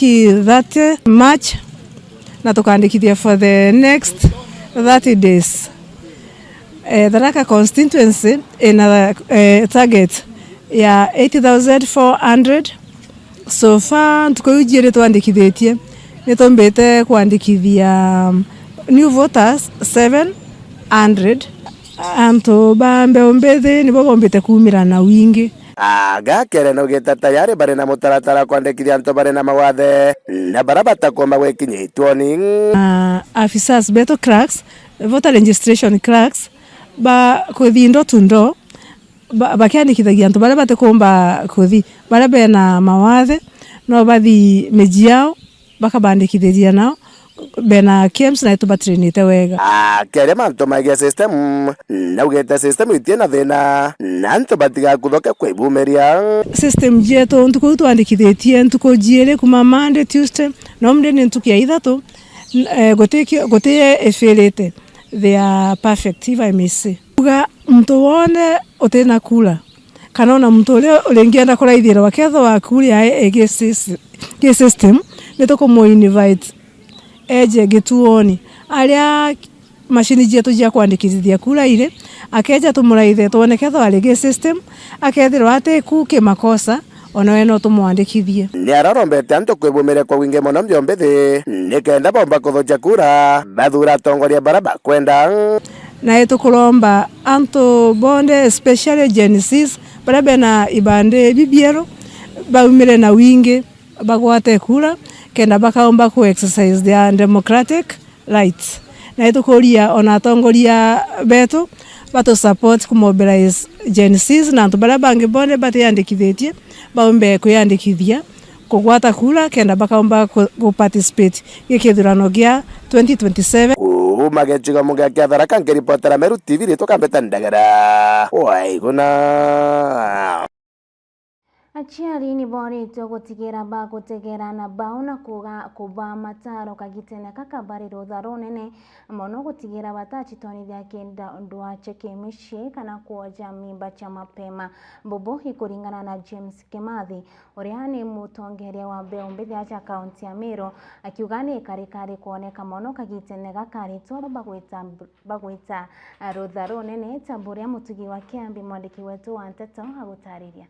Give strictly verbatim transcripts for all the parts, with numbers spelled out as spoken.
Ki thirty March, na tukandikithia for the next thirty days. Eh, Tharaka constituency ina, eh, target ya eight thousand four hundred. So far, ntuku iu jiiri twandikithitie, ni tumbite kwandikithia new voters seven hundred. Antu ba mbeu mbithi nibo bombite kuumira na wingi. Aga Kere naugite tayari bari na mutaratara wa kwandikithia antu bari na mawathe na bara batakomba gwikinyia ituoni. Na afisas betu clerks, voter registration clerks, ba kuthi door to door, ba-, bakiandikithagia antu baria batikumba kuthi, baria bena mawathe, no bathi miji yao, bakabandikithiria nao, bena camps na itubatrainite wega. Akiaria mantu megie system, naugite system itina thina, na antu batigakuthoke kwibumiria. System jietu ntuku iu twandikithitie ntuku jiiri kuma Monday, Tuesday, na umuthi ni ntuku ya ithatu, n-, eh, guti kio-, guti ifirite, they are perfect, if I may say. Kuga muntu wonthe utina kura, kana ona muntu uria uringienda kuraithirwa kethirwa kura yae igi sys-, gi system, ni tukumu invite eje gituoni. Aria macini cietu cia kwandikithia kura iri, akeja tumuraithe twone kethirwa ari gi system, akethirwa ati ku ki makosa, ona we no tumwandikithie. Ni ararombete antu kwibumiria kwa wingi mono mbiu mbithi, nikenda bomba kuthukia kura, bathure atongoria bara bakwenda. Na itukuromba antu bonthe, especially Gen Zs, baria bena ibandi bibieru, baumire na wingi, bagwate kura, kenda bakaumba ku exercise their democratic rights. Na itukuria ona atongoria betu batu support ku mobilize Gen Zs na antu baria bangi bonthe batiandikithitie baumbe kwiyandikithia kugwata kura kenda bakaumba ku, ku participate gi kithurano gia twenty twenty-seven. Kuuma gicigo mugia kia Tharaka, nkiripotera Meru T V, ritwa Kambeta Ndagara Waiguna. Aciari ni boritwe gutigira bagutegera aana bao na kuga, kubaa mataro kagitene gaka bari rutha runene mono gutigira batacitonithia kenda ndwaa cia kimicii kana kwoja mimba cia mapema. Bubu ikuringana na James Kimathi, uria ni mutongeria wa mbeu mbithi aja kaunti ya Meru, akiuga ni karikari kwoneka mono kagitene gaka aritwa bagwita, bagwita rutha runene, ta buria Mutugi wa Kiambi, mwandiki wetu wa nteto, agutariria.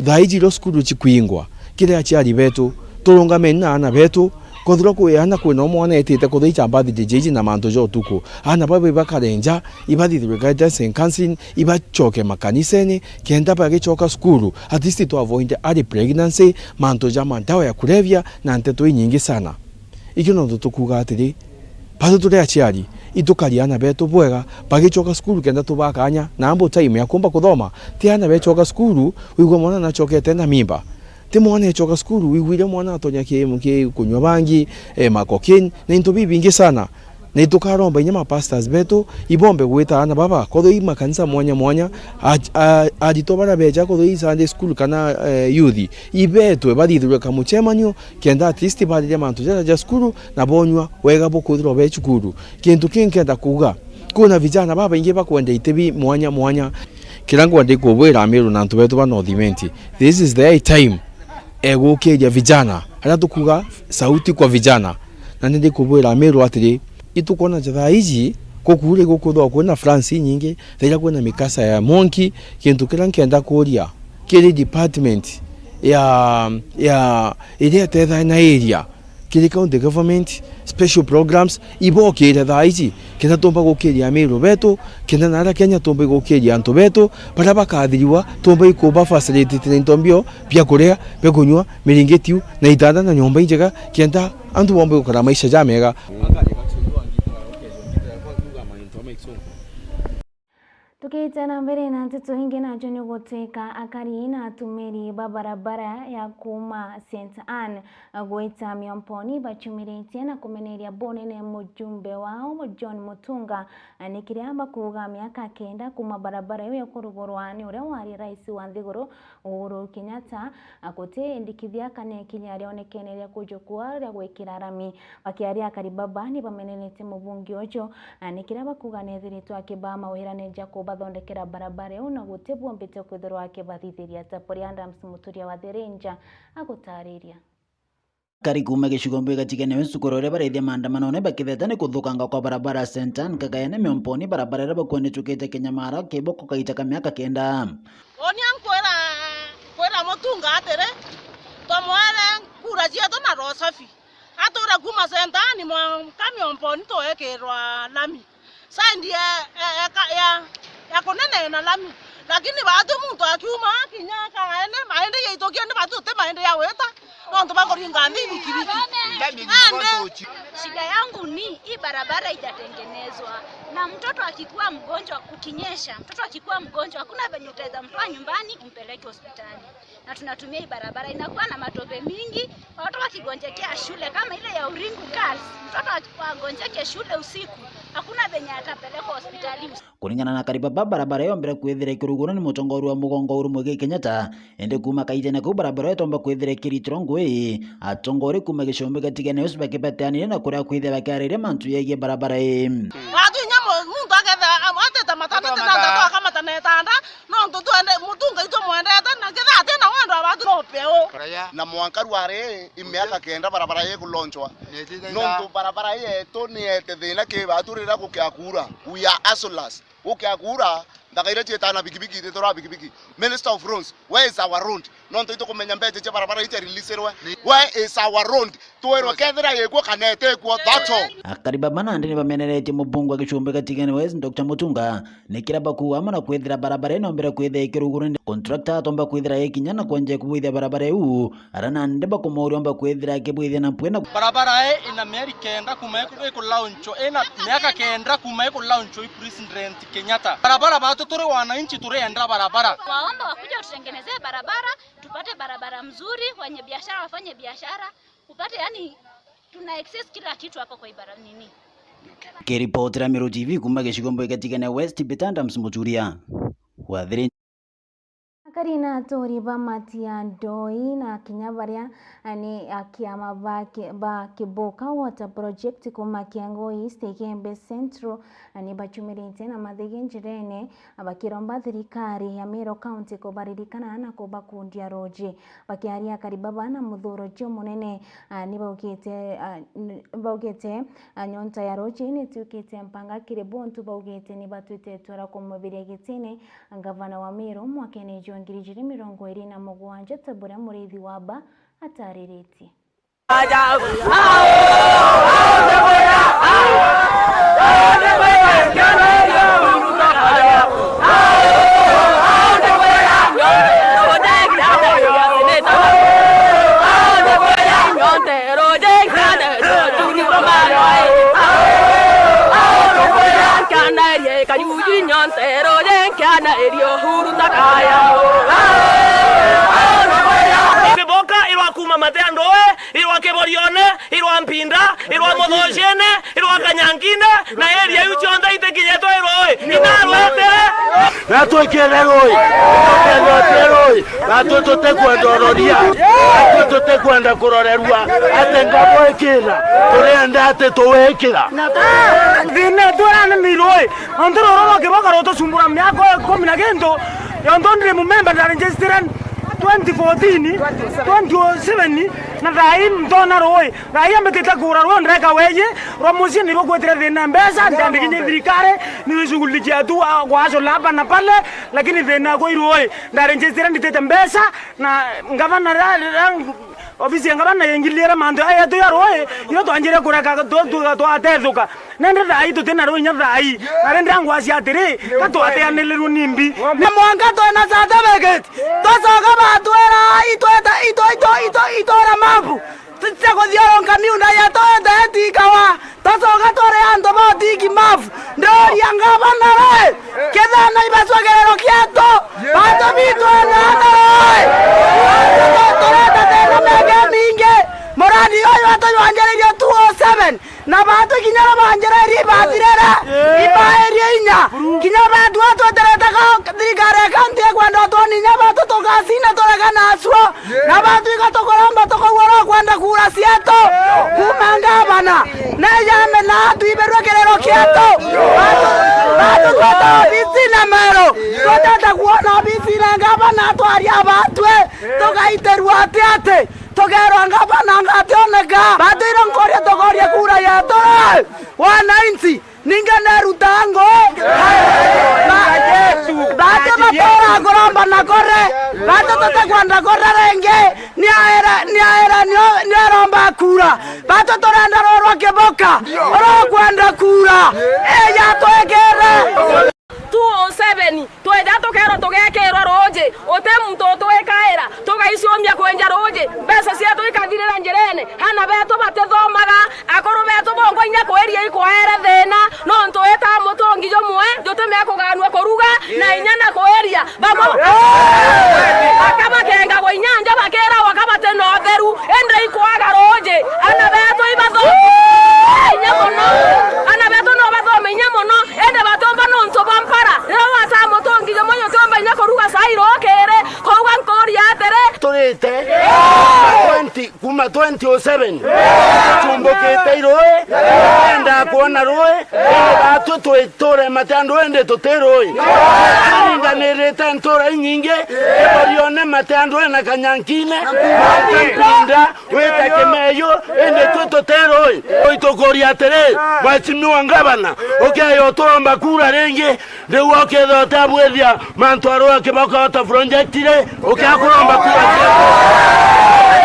Thaa iji irio cukuru cikwingwa, kiri aciari betu, turungameni na aana betu, kwethirwa kwi aana kwina umwe aana etite kuthaicha birthday jiji na mantu ja utuku. Aana baba ibakare nja, ibathithirwe guidance and counseling, ibachoke makanisene, kenda bagichoka cukuru, at least to avoid early pregnancy, mantu ja mandawa ya kulevya na nteto inyingi sana. Ikio nontu tukuuga atiri, batu turi aciari, itukari aana betu bwega, bagichoka cukuru kenda tubaa kaanya na ample time ya kumba kuthoma. Ti aana bechoka cukuru, wigua mwana nachokete na mimba. Ti mwana echoka cukuru, wigwire mwana atonya ki, ki kunywa bangi, eh, ma cocaine, na into bibingi sana. Na itukaromba inya ma pastors betu, ibombe gwita aana baba, kethirwa i makanisa mwanya mwanya, a, a, aritwa baria beja, kethirwa i Sunday school kana, eh, youth, ibetwe bathithirwe kamuchemanio, kenda at least bariria mantu jaria ja cukuru na bonyua wega bukwithirwa be cukuru. Kintu kingi nkenda kuuga, kwina vijana babaingi bakwenda itibi mwanya mwanya. Kiria ngwenda kubwira Amiru na antu betu ba North Imenti, this is the high time egukiria vijana, aria tukuuga sauti kwa vijana. Na ni ndikubwira Amiru atiri, itukwona ja thaa iji, gukuura igukwithirwa kwina floods inyingi, thaira kwina mikasa ya monki, kintu kiria nkenda kuuria kiri department ya, ya, iria itethagia na area, kiri county government, special programs, ibokire thaa iji, kenda tumba gukiria Amiru betu, kenda na aria Kenya tumba igukiria antu betu, baria bakathiriwa, tumba ikuba facilitate na into mbio bia kuria, bia kunywa, miringiti iu, na itanda na nyomba injega, kenda antu bombe gukara maisha jamega. Tukiite na mbere na nteto ingi, najo ni gutwika akari na atumiri ba barabara ya kuuma Saint Anne gwita Miomponi bachumiritie na kumeneria bunene mujumbe wao John Mutunga, ni kiria bakuuga miaka kenda kuuma barabara iu ikurugurwa ni uria wari rais wa nthiguru Uhuru Kenyatta, a, guti ndikithia kana ikinya rionekene ria kujukua ria gwikira rami. Bakiaria akari baba ni bamenenete mubunge uju, a, ni kiria bakuuga nethiritwe akibaa mawirane ja kubatha guthondekera barabara iu na guti bumbite kwithirwa akibathithiria, ta buria Adams Muturia wa The Ranger agutariria. Akari kuuma gicigo mbui gatigene we cukuru uria barethia maandamanone bakitheta ni kuthukanga kwa barabara Saint Anne Kagayane Miomponi, barabara iria bakuwa ni icukite kinyamara kiboko kaita ka miaka kenda. Uuni ankwira, nkwira Mutunga atiri, twamwere kura cietu na rosafi. Ature kuuma Saint Anne mwanka Miomponi tuekirwa lami. Side ya, ya, ya, ya, ya kunene na lami. Lakini baatu muntu akiuma akinya Kagaene, maende yaitukia ni baatu tuti maende ya gwita. Nontu bakuringa nthi bikibiki. Ande. Shida yangu ni hii barabara haijatengenezwa. Na mtoto akikuwa mgonjwa, kukinyesha, mtoto akikuwa mgonjwa, hakuna venye utaweza mtoa nyumbani umpeleke hospitali. Na tunatumia hii barabara, inakuwa na matope mingi, watoto wakigonjekea shule kama ile ya Uringu Girls, mtoto akigonjeke shule usiku, hakuna venye atapelekwa hospitali usiku. Kuringana na akari baba, barabara iyo yombire kwithira ikirugurwa ni mutongoria wa mugongo Uhuru Muigai Kenyatta, indi kuuma kaitene kau barabara iyo itomba kwithira ikiritirwa ngui, atongoria kuuma gicumbi gatigene ucio bakibateanire na kuria kwithia bakiariria mantu yegie barabara ii. Watu inya mu-, muntu akethira am-, atete matandatu, atete mata- tandatu, akamata na itanda, nontu twende, Mutunga itwe mwendete, na kethira atina wendo wa batu no peu. Na mwanka rwari i miaka kenda barabara ii kulonchwa. Nontu barabara ii yetu ni ete thina ki batu riria gukia kuura. We are hustlers. Gukia kuura, nthaka iria ciitana bikibiki, ititwara bikibiki. Minister of Roads, where is our road? Nontu itukumenya mbeca cia barabara ii ciareleaserwe. Where is our road? Twirwe kethira gikuo kana itikuo, that's all. Akari baba nandi ni bameneretie mubunge wa gicumbi gatigene West, Doctor Mutunga, ni kiria bakuuga amwe na kwithira barabara ino mbere kwithira ikirugurwa ni contractor atomba kwithira ikinya na kwanjia kubwithia barabara iu, ara nandi bakumauria omba kwithira akibwithia na mpwina. Barabara ii ina mieri kenda kuma iku-, ikulaunchwa, ina miaka kenda kuma ikulaunchwa i President Kenyatta. Barabara batu turi wananchi turienda barabara. Waomba wakuje watutengenezee barabara, tupate barabara mzuri, wenye biashara wafanye biashara, upate, yani, tuna access kila kitu hapa kwa ibara nini. Kiripotera Meru T V kuuma gicigo mbui gatigene West, Bitanda Msimuturia. Wathiri. Akari na aturi ba Matiandoi na kinya baria ni akiama ba ki-, ba Kiboka Water Project kuuma Kiambu East, Igembe Central, ni bachumirite na mathigi njirene, bakiromba thirikari ya Meru County kubaririkana na kubakundia ruuji. Bakiaria akari baba na muthuro jumunene, ah, ni baugite, ah, n-, baugite, ah, nyonta ya ruuji ni ituikite mpanga kiri buntu. Baugite ni batwite itwara kumubiria gitine ngavana wa Meru mwakene jwa ngiri ijiri mirongo iri na mugwanja ta buria murithi wa ba atariritie. Kiboka irwa kuuma Matiandoi, irwa Kiborione, irwa Mpinda, irwa Muthochene, irwa Kanyangine, na area iu cionthe itikinyetwe irwe ii. Inarwetere. Na twikire rui, twikire rui, na twi tutikwenda uroria, na twi tutikwenda kurorerua, ati ngabo ikira, turienda ati tuwikira. Thina twirane ni rui, nontu ruru rwa Kiboka rutucumbura miaka ikumi na kintu, yontu ndi mumemba, nda registered twenty fourteen, twenty oh seven, na thaa ii ntona rui. Raia mbitite kura rwo ndreka weji rwa mucii nibo gwetire thina mbeca, ndiandikinyia thirikari, ni wishughulikia tu wa, wa acio hapa na pale, lakini thina kwi rui. Ndaregister nditite mbeca, na ngavana ra, ra, ofisi ya ngavana yengiliere mantu aya yetu ya rui, iro twanjire kureka tu, tu, twatethuka. Nende thaa ii tutina rui inya thaa ii. Na rende ngwacia atiri, ka twateanilirwe nimbi. Na mwanka twina certificate, twacoka batwira itweta, itwa, itwa, itwa, itwara mabu. Tutia kuthiurunka miunda yetu ete itikawa. Twacoka twari antu ba utiki mabu. Ndiuria ngavana ri, kethira na ibacwa kirero kietu, bantu bitu ene ata ri? Bantu tu-, turenda thina mengi mingi. Muradi uyu atujwanjiririe two oh seven. Na batu kinya na banjira iri ibathirire, ibairie inya. Kinya batu atweterete ka thirikari ya kaunti ikwenda utwona inya batu tukacina turega nacio. Na batu igatukuromba tukaugua ro kwenda kura cietu. Kuma ngavana, neja amena atwibirwe kirero kietu. Batu, Antu tweta obisi na Meru, twetete kwona obisi na ngavana atwaria batwi, tugaitirua ati ati, tugerwa ngavana ngationeka. Batwire nkoria tukorie kura yetu, wananchi, ninge neruta ngui. Ba-, bati batora kuromba na kore, bati tutikwenda kore ringi, niaira, niaira nio, nieromba kura. Batu turenda rurwa kiboka, urukwenda kura, eja twikire. Two oh seven, tweja tukerwa tugekirwa ruuji, uti muntu utwikaira, tugaiciumia kwenja ruuji, mbeca cietu ikathirira njirene, ana betu batithomaga, akuru betu bongwa inya kwiria ikwaere thina, nontu wita mutungi jumwe, jutimea kuganua kuruga, na inya na kwiria. Bamwe bakabakengagwa inyanja bakiragwa ka bati na utheru, indi ikwaga ruuji. Ana betu ibathome inya mono. Ana betu no bathome inya mono, indi batiumba nontu bwa mpara. Riria wata mutungi jumwe utiumba inya kuruga cai rukiri, kwauga nkuria atiri. Turite twenty, kuma twenty oh seven, tumbukite irui, twenda kwona rui, indi batu twi Turemate andu indi tuti rui. Turinganirite ntura inyingi, iborione mate andu ena kanyankine, mate mpinda, wite kimeyu, indi twi tuti rui. Itukuria atiri, Mheshimiwa Ngavana, ukeya uturomba kura ringi, riu ukethira utabwithia mantu a rui kiboko ota project ri, ukeya kuromba kura cia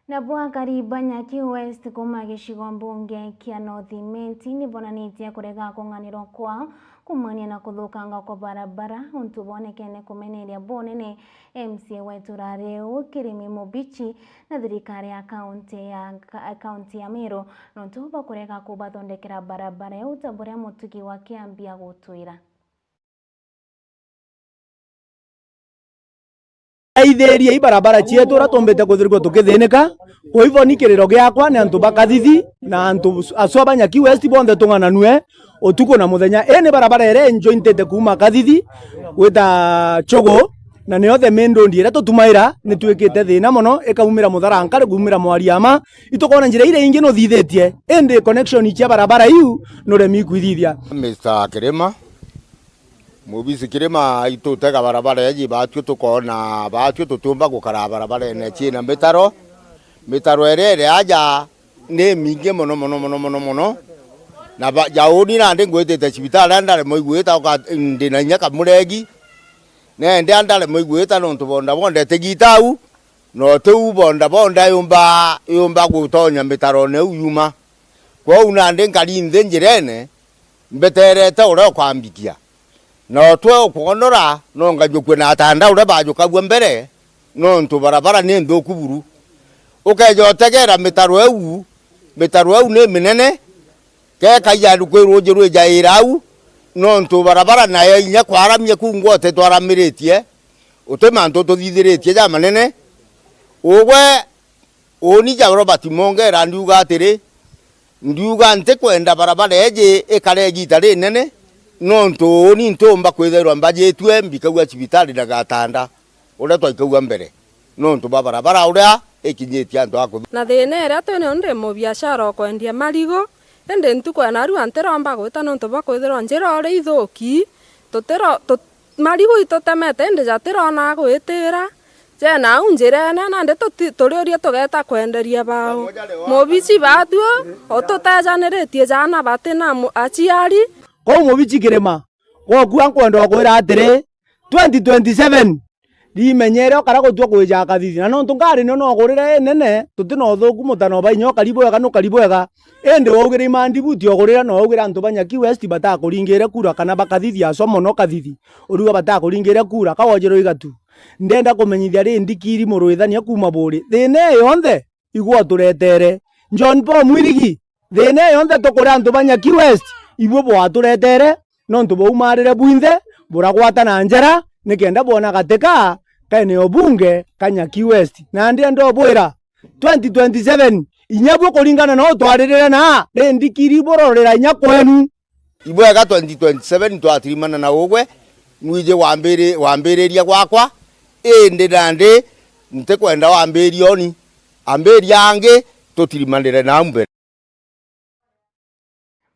Nabo akari ba Nyaki West kuuma gicigo mbunge kia North Imenti nibonanitie kurega kung'anirwa kwao kuumania na kuthukanga kwa barabara, untu bwonekene kumeneria bunene M C A wetu rariu Kirimi Mubichi na thirikari ya kaunti ya, ka-, kaunti ya Meru, nontu bakurega kubathondekera barabara iu ta buria mutugi wa Kiambi agutwira. Aithiriei barabara cietu uria tumbite kwithirwa tukithinika. Kwa hivyo ni kiriro giakwa ni antu ba Kathithi na antu aswa ba Nyaki West bonthe tung'ananue utuku na muthenya. Ii ni barabara iria injointite kuuma Kathithi gwita Chogo, na niyo the main road iria tutumaira, nitwikite thina mono, ikaumira Mutharankari, kuumira Mwariama, itukona njira iria ingi nuthithitie, indi connection cia barabara iu nuremi kwithithia. Mister Kirima, Mubisi Kirima, itutega barabara iji, batwi tukona, batwi tutiumba gukara barabarene ciina mitaro. Mitaro iria iri aja ni mingi mono, mono, mono, mono, mono. Na ba-, ja uni nandi ngwitite cibitari, ndaremwa igwita, uka-, ndina inya kamuregi. Nende ndaremwa igwita nontu bonda bonda itigita au, na utiu bonda bonda yumba, yumba gutonya mitarone iu yuma. Kwou nandi nkari nthi njirene, mbeterete uria ukambikia. Na utwe ukugonora, no ngajukue na atanda uria bajukagua mbere, nontu barabara ni nthuku buru. Ukeja utegera mitaro iu, mitaro iu ni minene, keka ijandu kwi ruuji rwijaira au, nontu barabara nayo inya kwaramia kuu ngwote twaramiritie, uti mantu tuthithiritie jamanene. Ugwe Uuni ja Robert Mongera ndiuga atiri, ndiuga ntikwenda barabara iji ikare igiita rinene, nontu uuni ntiumba kwithirwa mbajitue mbikagua cibitari na gatanda uria twaikagua mbere, nontu bwa barabara uria ikinyitie antu a kuthi. Na thina iria twi nayo ndi mubiashara o kwendia marigu, indi ntuku ya narua ntiromba gwita nontu bwa kwithirwa njira uria ithuki, tutiro-, tu-, marigu itutemete indi jatirona gwitira. Jena au njirene, nandi tuti-, turiuria tugeta kwenderia bao. Mubici batue, ututejaniritie jana batina mu-, aciari. Kwou Mubici Kirima, gwokua nkwenda ukwira atiri, twenty twenty-seven, rimenyere ukara gutua kwija Kathithi. Na nontu ngari nio nogurire inene, tutina uthuku mutano ba inya ukari bwega, nukari bwega. Indi waugire imandibuti ogurire na waugire antu ba Nyaki West batakuringire kura kana ba Kathithi aswa mono Kathithi. Uriuga batakuringire kura, ka wojirwe igatu. Ndenda kumenyithia ri ndikiri murwithania kuuma buri. Thina ii yonthe, igwe uturetere. John Paul Mwirigi, thina ii yonthe tukuri antu ba Nyaki West, ibwe bwaturetere, nontu bwaumarire bwinthe, buragwatana njara, nikenda bwona gatika ka eneo bunge ka Nyaki West. Na ndienda ubwira, twenty twenty-seven, Inya bwo kuringana na utwaririre na, ri ndikiri burorera inya kwenu. Ibwega twenty twenty-seven twatirimana na ugwe, nwiji wambiri-, wambiriria gwakwa, indi nandi ntikwenda wambirie uni. Ambiria angi, tutirimanire nau mbere.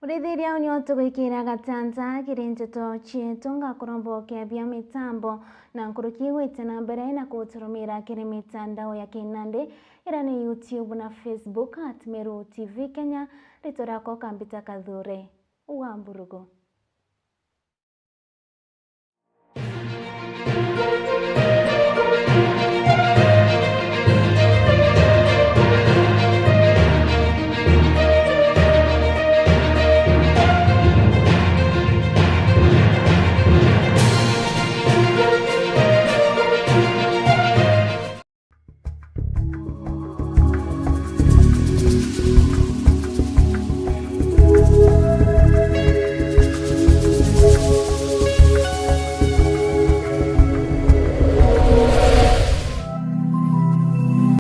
Murithiria, uni utugwikira gatanta kiri nteto cietu. Ngakurombokia bia mitambo na nkuruki gwite na mbere na kuturumira kiri mitandao ya kinandi, iria ni YouTube na Facebook at Meru T V Kenya. Ritwa riakwa Kambita Kathure. Ugwa mburugu.